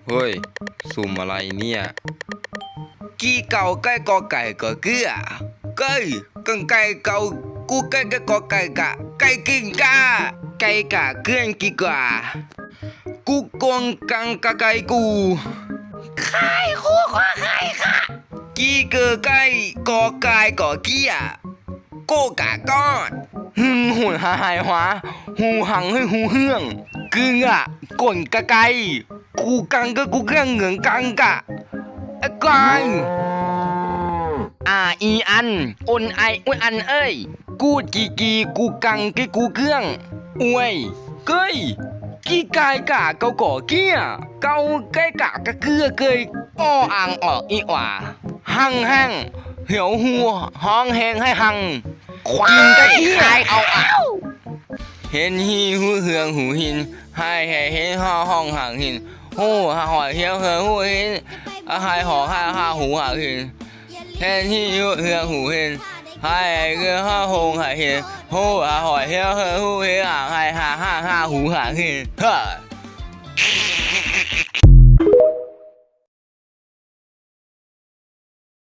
ເຮີ້ຍ ສຸມອະໄລເນຍ? ກີ່ເກົາໄກ່ ກໍໄກ່ກໍເກືອ ເກີ້ຍ ກັງໄກ່ເກົາ ກູ່ໄກ່ກະ ກໍໄກ່ກະ ໄກ່ກິນກະ ໄກ່ກະເກືອນກີ່ກວ່າ ກູ່ກົງກັງກະໄກ່ກູ່ ໄຂ່ ຄູ ຄວາ ໄຂ່ ຂະ ກີ່ເກີໄກ່ ກໍກາຍກໍເກີຍ ໂກກະກອດ ຫຶງ ຫຸນ ຫາ ຫາຍ ຫວາ ຫູ ຫັງ ເຮີ້ຍ ຫູ ເຮືອງ ກືງະ ກົນກະໄກ່ ກູກັງ ເກີ ກູເກືອງ ເຫງືອງ ກັງກະ ອາການ ອາ ອີ ອັນ ອົນ ໄອ ອຸ້ຍ ອັນ ເອີຍ ກູດ ກີ່ ກີ່ ກູກັງ ກີ່ ກູເກືອງ ອວຍ ເກີຍ ກີ່ກາຍກະ ເກົາກໍເກີຍ ເກົາໄກ່ກະ ກະເກືອເກີຍ ອໍ ອັງ ອອກ ອີ ອວາ ຫັງ ຫັງ ຫຽວ ຫູ ຮ້ອງແຮງ ໃຫ້ ຫັງ ຄວາຍ ກິນກະເກີຍ ຄວາຍ ເອົາ ອາວ ເຫັນ ຮີ ຫູ ເຮືອງ ຫູ ຫີນ ຫາຍ ແຮ ເຫັນ ຮອ ຮ້ອງ ຫາງ ຫີນ ຫູ ຫາ ຫອຍ ເຫຽວ ເຮີ ຫູ ຫີນ ອາ ຫາຍ ຫອ ຫາ ຫາ ຫູ ຫາ ຫີນ ເຫັນ ຮີ ຫູ ເຮືອງ ຫູ ຫີນ ຫາຍ ເຫ ເຮືອ ຮອ ໂຮງ ຫາ ຫີນ ຫູ ຫາ ຫອຍ ເຫຽວ ເຮີ ຫູ ຫີນ ອາ ຫາຍ ຫາ ຫາ ຫາ ຫູ ຫາ ຫີນ ເຮີ.